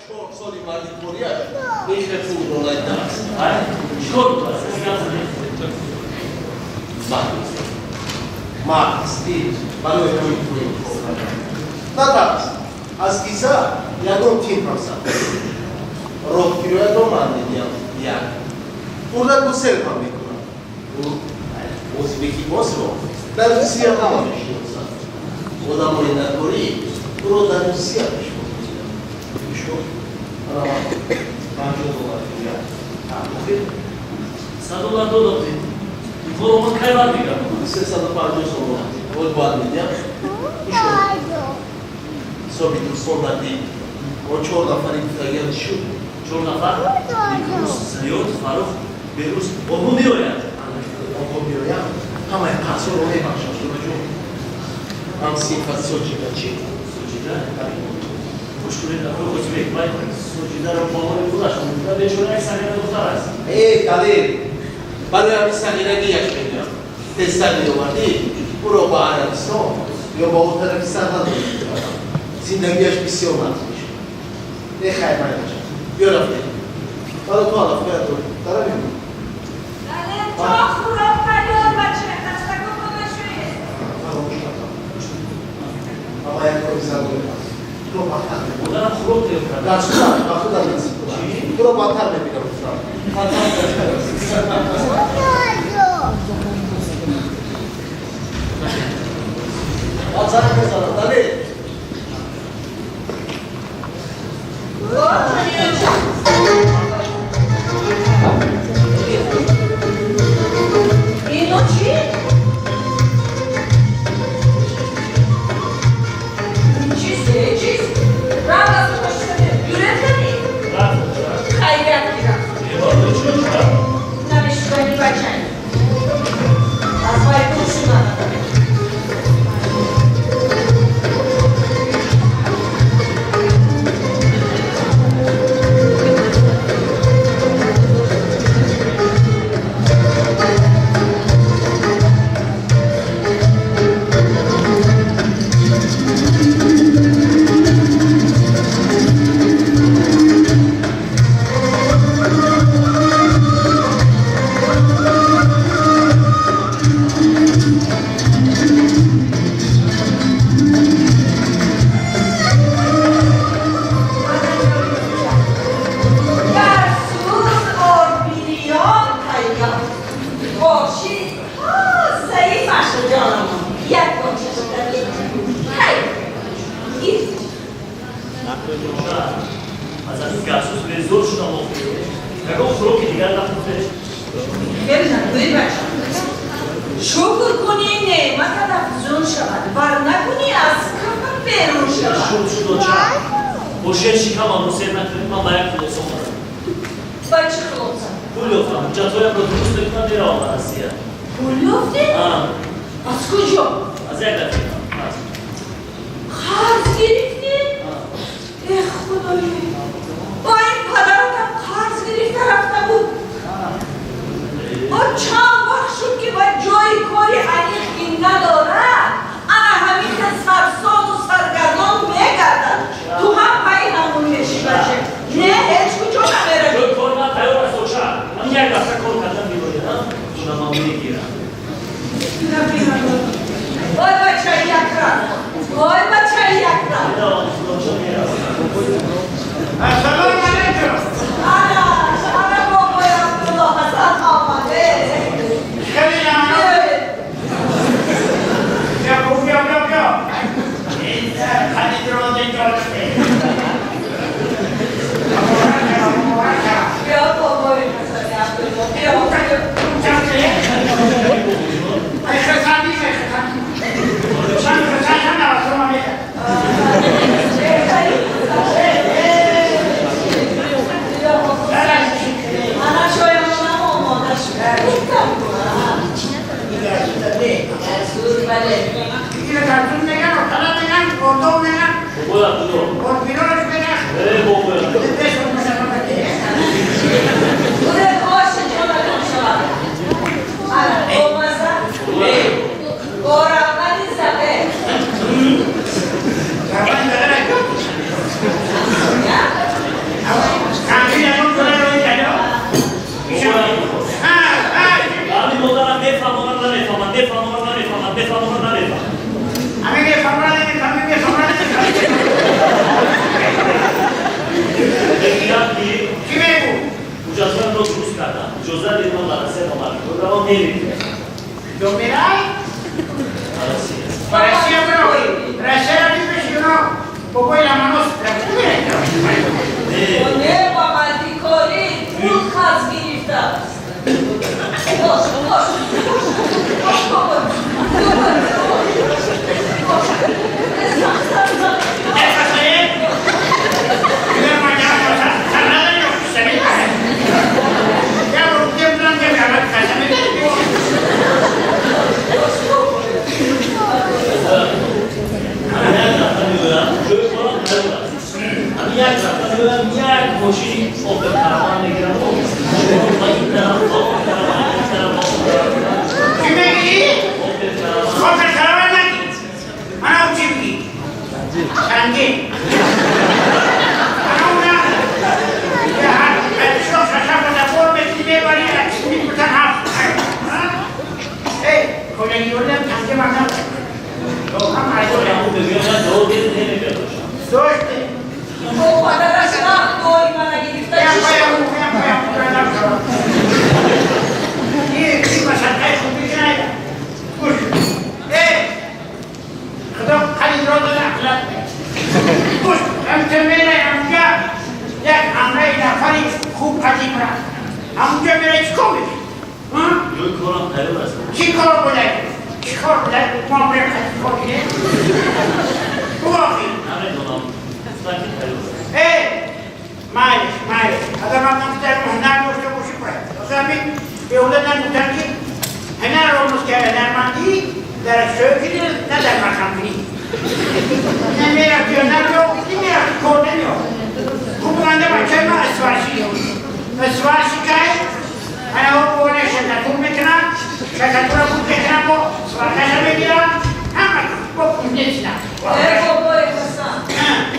4 соли мардикориаш ин пулро надидааст. Ай, чикор буд? Гап задед? Мард мард ҳастӣ, барои ҳамин ту ин кор кардам. Натарс, аз киса ягон тин ҳам сар. Роҳкироятро ман медиҳам, як хурда гусел ҳам мекунам. Озибеки босро дар Русия ҳама мешиносанд. Одамони надорӣ туро дар Русия пешвоз мекунанд. Ишо, $50 гиря. Охир $100 додам. Ин корро ман кай бармегардонам? 350 сомон боз бояд медиҳам. Ишо, ҳисоби дӯстон дар дид. Он 4 нафари гуфтагиам чӣ шуд? 4 нафар? Никрӯз, Саёд, Фаррух, Берӯз. Онҳо меоянд. Онҳо биёянд, ҳамаи қарзҳоро мебахшам, Шураҷон. Ҳам синфат Соҷида чӣ? Соҷида? Гӯш кунед, акои Ҳоҷибек, вай Соҷидаро бо ҳоли худаш омӯхта, бечора як сағира духтар аст. Э, Далер, барои ҳамин сағирагиаш мегӯям. Тезтар меовардӣ, ӯро ба Арабистон ё ба он тарафи сарҳад мекардам. Зиндагиаш бисёр нағз мешуд. Э, хайр, майдача, биё рафтем. Баро ту алафҳоят дорӣ, даравем. Далер, чо хӯрок тайёр, бача, дастакотро нашӯед. Фаромӯш кардам. Ама як кори заруре ҳаст. Туро бадтар мебинам. Модарам хӯрок тайёр карда. Дар сурат, ба худам насиб кунам. Чӣ? Туро бадтар мебинам, гуфтам. Бадтар. Баъд занг мезанам, Далер. Ино чӣ? Чиз, чиз? Ранг аз пошида ҷурет кардӣ? Рафт, модар. Хайрият гирам. Э, барои чӣ чӣ? Намешудани бачаи. Аз вай дур шудан. Гарсуз орбириён тайёр. Оши заиф аша ҷонам. Як боча шуда. Хай. Гир. Аз ҳамин гарсуз безор шудам охир. Ягон хӯроки дигар нахӯрдед? Хел нагӯй, бача. Шукр кунӣ, неъматат афзун шавад. Вар накунӣ, аз кафат берун шавад. Шуд, шуд, оча. Бо шер шикамамро сер накунед, ман ба як хулоса омадам. Ба чӣ хулоса? Пул ёфтам, ҳуҷҷатҳоямро дуруст мекунам, меравам ба Россия. Пул ёфтӣ? А, Аз куҷо? Аз як рафиқам. Қарз. Қарз гирифтӣ? А. Э, Худоё! Бо ин падаратам қарз гирифта рафта буд. Бо чанд вақт шуд, ки ба ҷои кори аниқ ки надорад, ана ҳамин хел сарсону саргардон мегардад. Ту ҳам пайи ҳамон мешӣ, бача. Не, ҳеҷ куҷо намеравӣ. Ҷои кори ман тайёр аст, оча. Ҳамин як ҳафта кор кардан мебояд, а? Пуламам мегирам. Ой, бачаи якра! Ой, бачаи якра! Меравам, оча, меравам. Ассалому алайкум. Ана, ана бобои Абдулло Ҳасан омаде. Хеле намано. Бیا бیا бیا бیا. این خرید رو اینجا. Биё, бобои Ҳасани Абдулло, биё, биё. Ай хасани хасани. من خسانی هم نواسم میشه. Беҳтарин. Биё, бобо. Ана чоямонам омода шуд. Гуфтам ку, Суз, бале. اینو ترجمه میگن و غلط میگن، اردو میگن، Бобои Абдулло. اردویروش میگن. Э, бобои Абдулло. Худат оша ҷонатон шавад. Ана, бомаза, бо равғани сафед. زبان داره. Я? Мефаҳмонад, намефаҳмад, мефаҳмонад, намефаҳмад. Ҳамин мефаҳмонад, намефаҳмад, мефаҳмонад, намефаҳмад. Мегӯяд ки Чӣ мегӯ? Ҳуҷҷатҳоямро дуруст кардам. Иҷоза диҳед, ман ба Россия ба мардикор равам, мерем. Ҷо мерай? Ба Россия. Ба Россия биро. Россия рафти пеши ино бобои Ламанос рафту мерай. Не. Не, ба мардикорӣ пул қарз гирифтааст. Бош, бош, бош, бош, бобо. Бош, бош. Э, дигар ман сар надорем, ё самин. Я бо дем дам дем я касаме. Бош, бобо. Ҳамин як рафта меоям, ҷои корам тайёр аст. Ҳамин як рафта меоям, як мошини Опел Караван мегирам, шумо ба ин тараф, ба он тараф, ба ин тараф, ба он тараф. Чӣ мегирӣ? Опел Караван. Опел Караван нагир. Ана чӣ мегӣ? Чанге. Ана уна. Я ҳар шо шаша бо мети мебари, мипутан ҳафт. Эй, хоҷагӣ ёрдам чанге мардам. Ҳам айбо. Ҳамун мегӯям, ман ҷавоб дед намегӯяд бошам. Доште. Бо падараш рафт, дори мана гирифта. Я Чӣ паям, шуд? я паям, курадам шава. И масалаи хуби шунайда. Гӯш. Эй, худо қалидро дода ақлат. Гӯш, ҳамча мерай ҳамҷа як амраи нафари хуб қадим рафт. Ҳамҷа мерай чӣ кор мекунӣ? Ҷои корам тайёр аст. Чӣ кор будай? Чӣ кор будай? Мо бирем қадим кор кунем? Бувоқӣ. Намедонам, гуфтан ки тайёр аст. Эй, майлиш, майлиш. Агар ман дар ҳунар дошта бошӣ, бояд. Ҳамин беҳуда нагуфтан ки ҳунар омӯз ки ҳунармандӣ дар шӯки, на дар марҳамбинӣ. Намерафти ҳунар меомӯхтӣ, мерафти кор намеёфт. Хуб, манда бачаи ман сварщик. Сварщик ай, ана бо штукатур мекунам, штукатура буд мекунам, бо сваркаша мегирам, ҳама бо кузнец на. Э, бобои Ҳасан,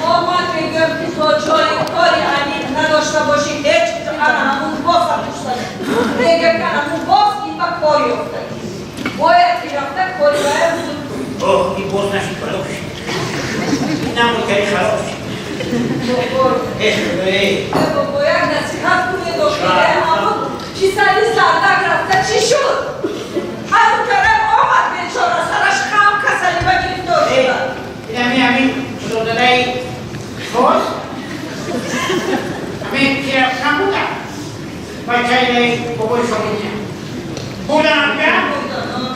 мо ман мегӯям ки то ҷои кори аниқ надошта бошӣ, ҳеҷ ана ҳамун бофа пушта мегӯям ки ҳамун боф ин ба кор ёфтагӣ. Бояд ки рафта кори вая зуд кунӣ. Оҳ, ин боз нашид, балош. Инам мутари халос. Бобой. Э, худои. Э, бобо, як насиҳат кунед охире. Ҳамун писари сардак рафта чӣ шуд? Ҳамун тараф омад, бечора, сараш хам, касалӣ ба гирифтор шуда. Инами ҳамин худодадаи боз ҳамин кира буда, бачаи бобои шогирдия будам, я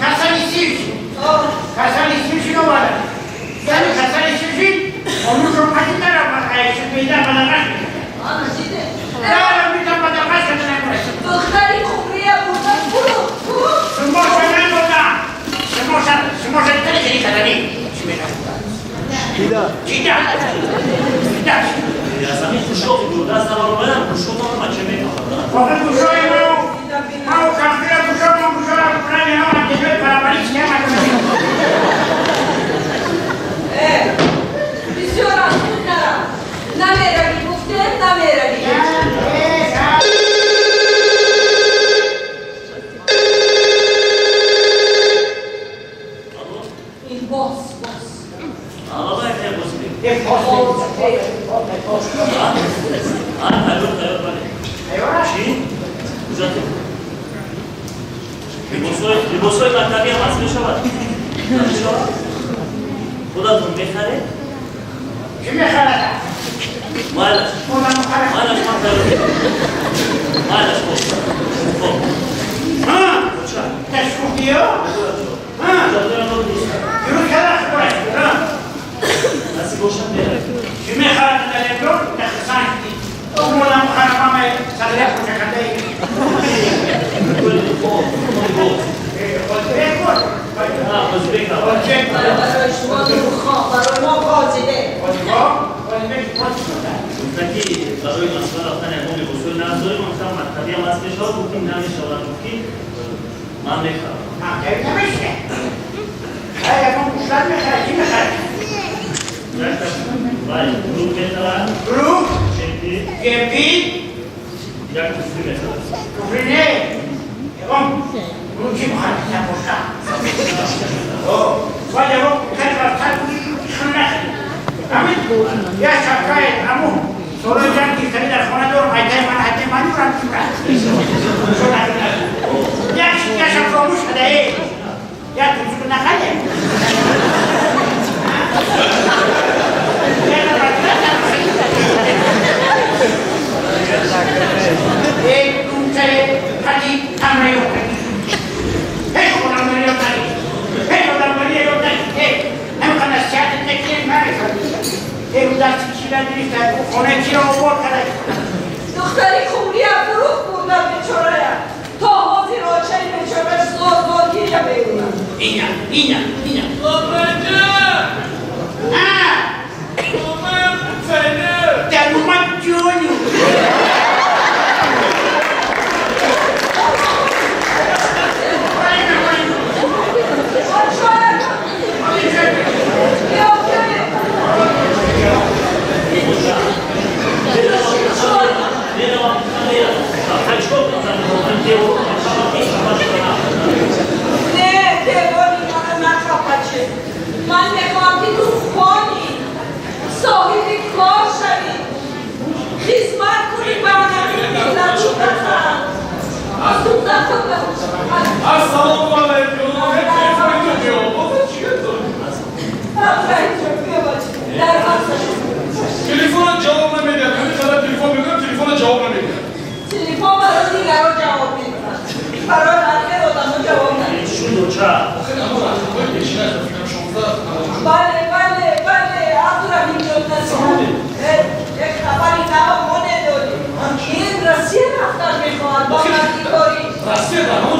касали сил шуд, касали сил шуд, оварда. Яъне касали сил шуд, онушро қадимтара беда бадақаш. Ана, диде. Митам бадақаш шуда намерасид. Духтари хумрия бурда фурӯхт, фурӯхт. Шумоша набурда, шумоша, шумоша тали кардани чӣ менабурда? Чида, чида. Аз ҳамин хушоқи дурдаст наваромадам, хушоқ бача мефаҳмад. Охир гӯшои мау, мау кампира гӯшо, мо гӯшоро намеҳам, ҷои паравариш намадам. Э, бисёр аз худ нарав. Намеравӣ, гуфтем, намеравӣ. Алло. Ин боз, боз. Алло, як боз биг. Боз. А, тайёр, тайёр, бале. Чӣ? Ҳуҷҷати либосҳои мактабиам аз мешавад, намешавад? Худатон мехаред? Чӣ мехарад? Майлаш. Худам мехарад. Майлаш, ман тайёр мекунам. Майлаш, хоб, хоб. Куча. Ташкуфтиё? Ҳуҷҷатҳоямро дуруст кардам. Дуруст карда, хуб. Насиб бошад, меравем. Чӣ мехарад далебро? Тахсан. Худам мехарад, мама садрия кучакардаи. Хоб, боз. Ӯзбек. Барои шумо нурхон, барои мо қозиде. Гуфта ки барои Москва рафтан ягон либосҳои нағз дорем. Гуфтам, мактабиам аст, мешавад? Гуфт, ки намешавад. Гуфт ки ман мехарам. Мактаб намешавад. Ягон гӯштак мехарад, чӣ мехарад? Вай брюк мехарад. Брюк? Чемпи. Чемпи. Як туфли мехарад. Туфли не. Ягон брюки мехарад, бошад. Ва ҷавоб кард ва хун нахӯрд. Ҳамин як шапкаи аму солҳои ҷанг гирифтанӣ дар хона дорам, айтай ман ҳадди манюрам кимра. Як шикаша фромӯш шуда, э. Як тумсуку нахале. Э, тумчае, хади, тамра ёфтагӣ. Ҳеҷ одамгарӣ ёд нагирифт. Ҳеҷ одамгарӣ ёд нагирифт. Э, ҳамин насиҳатат мекунем, намефаҳмӣ. Э, ӯ дасти киро гирифта, ӯ хонаи киро обод карда. Духтари хумрия фурӯх бурда бечорая. То ҳозир очаи бечораш зор зор гиря мекунад. Иня, иня, иня. Бабаҷон! А, Мамаям цайна! дарумад ҷоню. Очая, биё, биё. Меравам, чикор кунам? Девор Не, девори мана нахапаче. Ман мехоҳам, ки ту хонӣ, соҳиби кор шавӣ, хизмат кунӣ ба ҳамин миллат шудахан. Ассалому алайкум! Телефони ту биё. Дар вақташ. Телефона ҷавоб намедиҳад. Ҳамин қадар телефон мекунам, телефона ҷавоб намедиҳад. Телефон барои дигарон ҷавоб медиҳад, барои ҳар хел одамо ҷавоб намедиҳад. Шуду ча. Охир ҳамон рақамҳои пешина фикрам 16. Бале, бале, бале, Абдураҳимҷон, насиҳат. Як хабари нав мо недорем. Ин Россия рафтан мехоҳад бо мардикорӣ. Россия дар ҳамон